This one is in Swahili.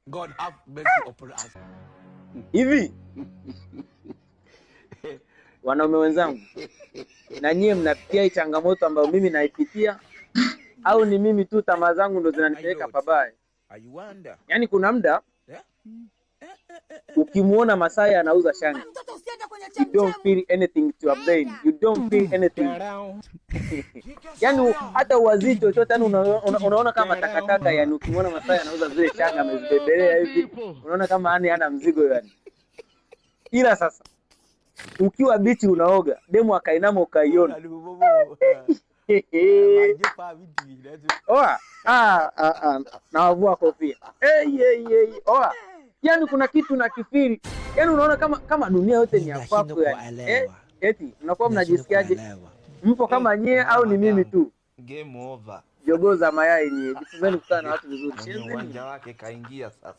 God have mercy upon us. Hivi wanaume wenzangu, na nyie mnapitia hii changamoto ambayo mimi naipitia, au ni mimi tu tamaa zangu ndo My zinanipeleka Lord, pabaya? I wonder. Yaani kuna muda Eh? ukimuona Masai anauza shanga, Mtoto usiende kwenye you don't chemchemu. Feel anything to obtain, you don't feel anything, yani hata uwazii chochote, yani unaona kama takataka. Yani ukimwona Masai anauza zile shanga amezibebelea hivi, unaona kama yani hana mzigo yani. Ila sasa ukiwa beach unaoga, demu akainama ukaiona, oa, ah, ah, ah, nawavua kofia. Hey, hey, hey, oa, yani kuna kitu nakifeel, yani unaona kama dunia yote ni ya Ninashindwa kwako yani. Eh, kuelewa. eti mnakuwa Ninashindwa mnajisikiaje? kuelewa. Mpo kama nyie au ni mimi tu? Game over. Jogoo za mayai nyie, jifunzeni kukaa na watu vizuri. Mwenye Shenzeni. uwanja wake kaingia sasa.